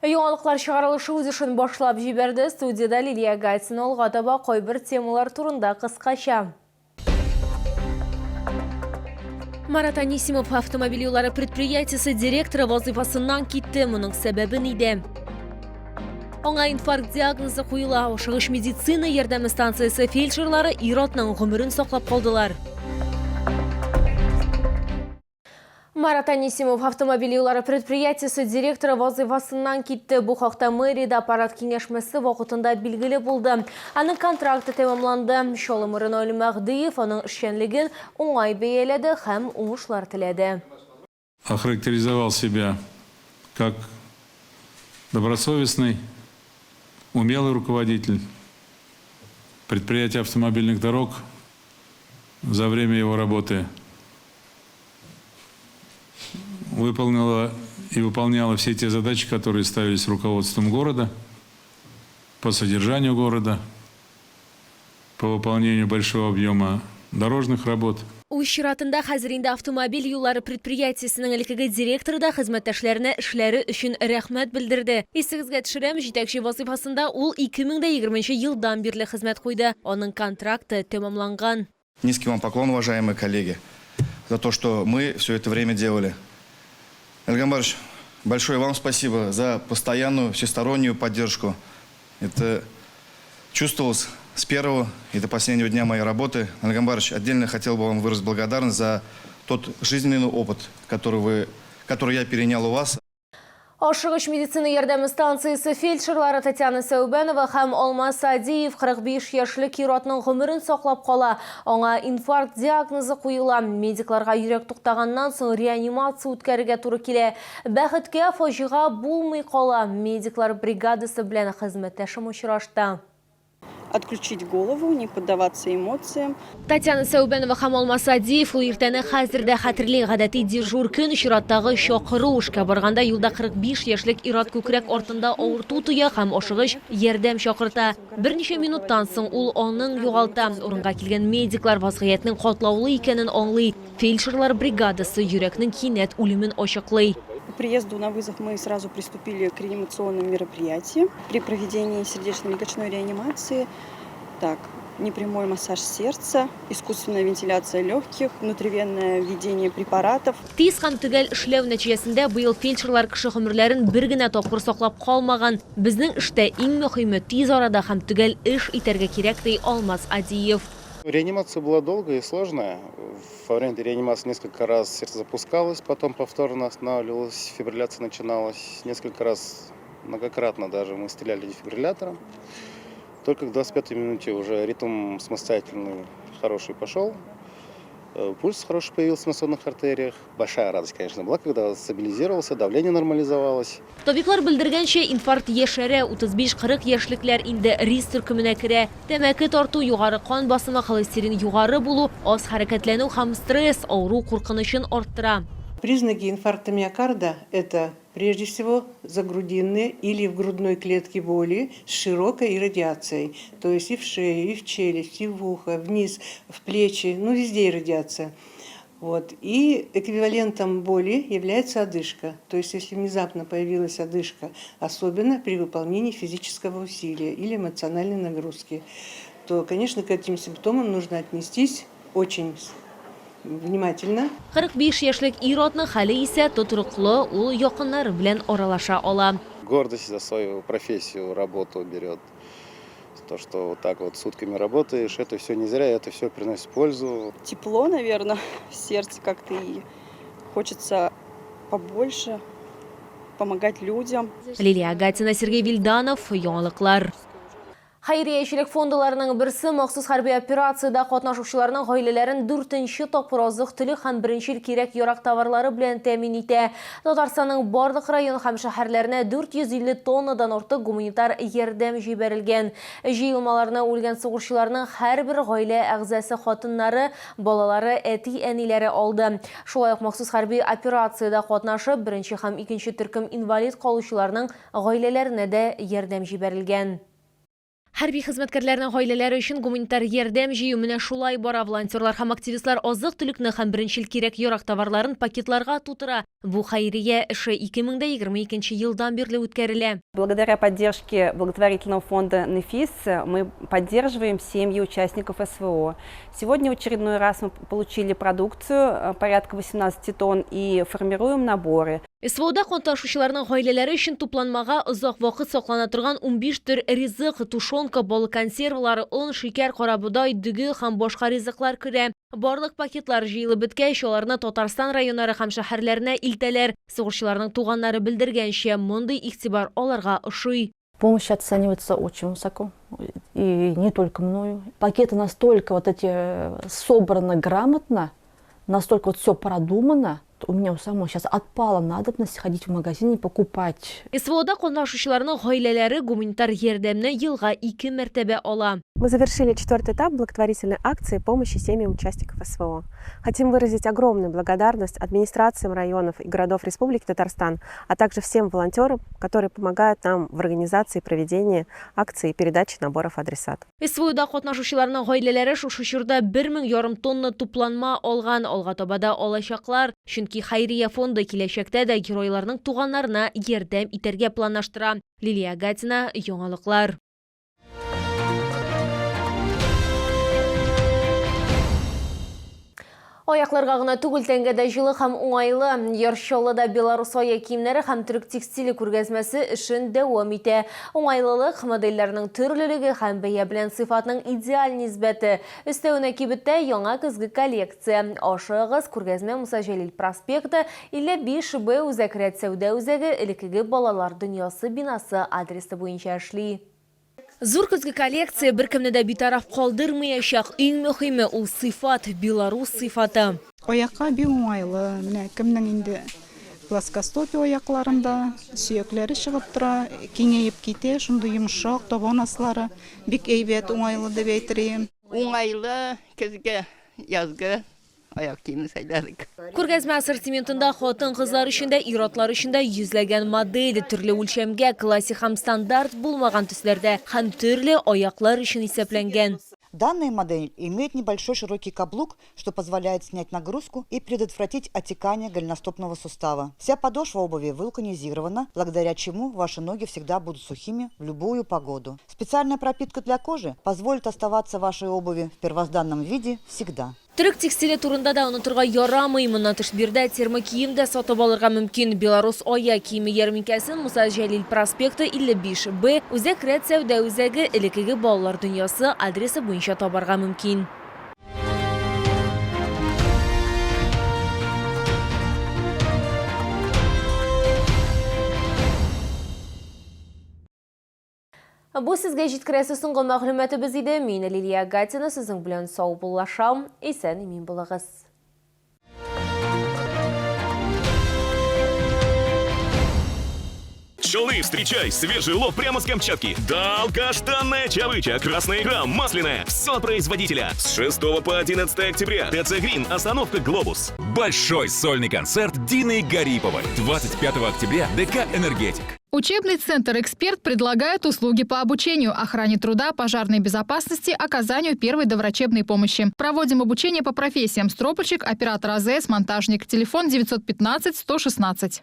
Яңалыклар чыгарылышы үз эшен башлап җибәрде. Студиядә Лилия Гатина алга таба кайбер темалар турында кыскача. Марат Анисимов автомобиль юллары предприятиесе директоры вазыйфасыннан китте. Моның сәбәбе нидә? Аңа инфаркт диагнозы куела. Ашыгыч медицина ярдәме станциясе фельдшерлары ир-атның гомерен саклап калдылар. Марат Анисимов автомобиль юллары предприятиесе директоры вазыйфасыннан китте. Бу хакта мэриядә аппарат киңәшмәсе вакытында билгеле булды. Аның контракты тәмамланды. Чаллы мэры Наил Мәһдиев аның эшчәнлеген уңай бәяләде һәм уңышлар теләде. Охарактеризовал себя как добросовестный, умелый руководитель предприятия автомобильных дорог за время его работы выполнила и выполняла все те задачи, которые ставились руководством города по содержанию города, по выполнению большого объема дорожных работ. Үз чиратында хәзер инде автомобиль юллары предприятиесенең элеккеге директоры да хезмәттәшләренә эшләре өчен рәхмәт белдерде. Исегезгә төшерәм, җитәкче вазыйфасында ул 2020 нче елдан бирле хезмәт куйды. Аның контракты тәмамланган. Низкий вам поклон, уважаемые коллеги, за то, что мы все это время делали. Альгам Барыч, большое вам спасибо за постоянную всестороннюю поддержку. Это чувствовалось с первого и до последнего дня моей работы. Альгам Барыч, отдельно хотел бы вам выразить благодарность за тот жизненный опыт, который, вы, который я перенял у вас. Ашыгыч медицина ярдәме станциясе фельдшерлары Татьяна Сәүбәнова һәм Алмаз Садиев 45 яшьлек ир-атның гомерен саклап кала. Аңа инфаркт диагнозы куела. Медикларга йөрәк туктаганнан соң реанимация үткәрергә туры килә. Бәхеткә, фаҗига булмый кала. Медиклар бригадасы белән хезмәттәшем очрашты. Отключить голову, не поддаваться эмоциям. Татьяна Сәүбәнова һәм Алмаз Садиев ул иртәне хәзер дә хәтерли. Гадәти дежур көн, чираттагы чакыру. Эшкә барганда юлда 45 яшьлек ир-ат күкрәк артында авырту тоя һәм ашыгыч ярдәм чакырта. Берничә минуттан соң ул аңын югалта. Урынга килгән медиклар вазгыятьнең катлаулы икәнен аңлый. Фельдшерлар бригадасы йөрәкнең кинәт үлемен ачыклый. По приезду на вызов мы сразу приступили к реанимационным мероприятиям. При проведении сердечно-легочной реанимации, так, непрямой массаж сердца, искусственная вентиляция легких, внутривенное введение препаратов. Тиз һәм төгәл эшләү нәтиҗәсендә быел фельдшерлар кеше гомерләрен бер генә тапкыр саклап калмаган. Безнең эштә иң мөһиме, тиз арада һәм төгәл эш итәргә кирәк, ди Алмаз Адиев. Реанимация была долгая и сложная. Во время реанимации несколько раз сердце запускалось, потом повторно останавливалось, фибрилляция начиналась. Несколько раз, многократно даже мы стреляли дефибриллятором. Только к 25-й минуте уже ритм самостоятельный хороший пошел. Пульс хороший появился на сонных артериях. Большая радость, конечно, была, когда стабилизировался, давление нормализовалось. Табиблар белдергәнчә, инфаркт яшәрә, 35-40 яшьлекләр инде риск төркеменә керә. Тәмәке тарту, югары кан басымы, холестерин югары булу, аз хәрәкәтләнү һәм стресс авыру куркынычын арттыра. Признаки инфаркта миокарда, это, прежде всего, загрудинные или в грудной клетке боли с широкой иррадиацией, то есть и в шею, и в челюсть, и в ухо, вниз, в плечи, ну везде иррадиация. Вот. И эквивалентом боли является одышка. То есть если внезапно появилась одышка, особенно при выполнении физического усилия или эмоциональной нагрузки, то, конечно, к этим симптомам нужно отнестись очень внимательно. 45 яшьлек ир-атның хәле исә тотрыклы, ул якыннары белән аралаша ала. Гордость за свою профессию, работу берет. То, что вот так вот сутками работаешь, это все не зря, это все приносит пользу. Тепло, наверное, в сердце как-то и хочется побольше помогать людям. Лилия Агатина, Сергей Вильданов, Яңалыклар. Хәйриячелек фондыларының берсе махсус хәрби операциядә катнашучыларның гаиләләрен дүртенче тапкыр азык-төлек һәм беренчел кирәк-ярак товарлары белән тәэмин итә. Татарстанның барлык район һәм шәһәрләренә 450 тоннадан артык гуманитар ярдәм җибәрелгән. Җыелмаларны үлгән сугышчыларның һәрбер гаилә әгъзасы хатыннары, балалары, әти-әниләре алды. Шулай ук махсус хәрби операциядә катнашып, беренче һәм икенче төркем инвалид калучыларның гаиләләренә дә ярдәм җибәрелгән. Хәрби хезмәткәрләрнең гаиләләре өчен гуманитар ярдәм җыю менә шулай бара. Волонтерлар һәм активистлар азык-төлекне һәм беренчел кирәк-ярак товарларын пакетларга тутыра. Бу хәйрия эше 2022 елдан бирле үткәрелә. Благодаря поддержке благотворительного фонда «Нефис» мы поддерживаем семьи участников СВО. Сегодня в очередной раз мы получили продукцию порядка 18 тонн и формируем наборы. СВОда катнашучыларның гаиләләре өчен тупланмага озак вакыт саклана торган 15 төр ризык, тушенка, балык консервлары, он, шикәр, карабодай, дөге һәм башка ризыклар керә. Барлык пакетлар җыелып беткәч, аларны Татарстан районнары һәм шәһәрләренә илтәләр. Сугышчыларның туганнары белдергәнчә, мондый игътибар аларга ошый. Помощь оценивается очень высоко, и не только мною. Пакеты настолько вот эти собраны грамотно, настолько вот все продумано. У меня у самой сейчас отпала надобность ходить в магазин и покупать. СВОда катнашучыларның гаиләләре гуманитар ярдәмне елга ике мәртәбә ала. Мы завершили четвертый этап благотворительной акции помощи семьям участников СВО. Хотим выразить огромную благодарность администрациям районов и городов Республики Татарстан, а также всем волонтерам, которые помогают нам в организации проведения акции и передачи наборов адресату. СВОда катнашучыларның гаиләләре шушы чорда 1500 тонна тупланма алган, алга таба да алачаклар. Чөнки хәйрия фонды киләчәктә дә геройларның туганнарына ярдәм итәргә планлаштыра. Лилия Гатина, Яңалыклар. Аякларга гына түгел, тәнгә дә җылы һәм уңайлы. Яр Чаллыда Беларус аяк киемнәре һәм төрек текстиле күргәзмәсе эшен дәвам итә. Уңайлылык, модельләрнең төрлелеге һәм бәя белән сыйфатның идеаль нисбәте. Өстәвенә кибеттә яңа көзге коллекция. Ашыгыгыз, күргәзмә Муса Җәлил проспекты, 55 Б үзәк рәт сәүдә үзәге, элеккеге балалар дөньясы бинасы адресы буенча эшли. Зур көзге коллекция беркемне дә битараф калдырмаячак. Иң мөһиме ул сыйфат, белорус сыйфаты. Аякка бик уңайлы. Менә кемнең инде плоскостопие аякларында сөякләре чыгып тора, киңәеп китә, шундый йомшак табан аслары бик әйбәт, уңайлы дип әйтер идем. Уңайлы көзге, язгы аяк киеме сайладык. Күргәзмә ассортиментында хатын-кызлар өчен дә, ир-атлар өчен дә йөзләгән модель, төрле үлчәмгә, классик һәм стандарт булмаган төсләрдә һәм төрле аяклар өчен исәпләнгән. Данная модель имеет небольшой широкий каблук, что позволяет снять нагрузку и предотвратить отекание голеностопного сустава. Вся подошва обуви вулканизирована, благодаря чему ваши ноги всегда будут сухими в любую погоду. Специальная пропитка для кожи позволит оставаться вашей обуви в первозданном виде всегда. Төрек текстиле турында да онытырга ярамый. Моннан тыш биредә термокием дә сатып алырга мөмкин. Белорус аяк киеме ярминкәсен Муса Җәлил проспекты 55 Б Үзәк рәт сәүдә үзәге, элеккеге балалар дөньясы адресы буенча табарга мөмкин. Бу сезгә җиткерәсе соңгы мәгълүматыбыз иде. Мин Лилия Гатина сезнең белән саубуллашам. Исән имин булыгыз. Челны, встречай! Свежий улов прямо с Камчатки. Долгожданная чавыча, красная икра, масляная. Все от производителя. С 6 по 11 октября. ТЦ Грин, остановка Глобус. Большой сольный концерт Дины Гариповой. 25 октября. ДК «Энергетик». Учебный центр «Эксперт» предлагает услуги по обучению, охране труда, пожарной безопасности, оказанию первой доврачебной помощи. Проводим обучение по профессиям: стропальщик, оператор АЗС, монтажник. Телефон 915 116.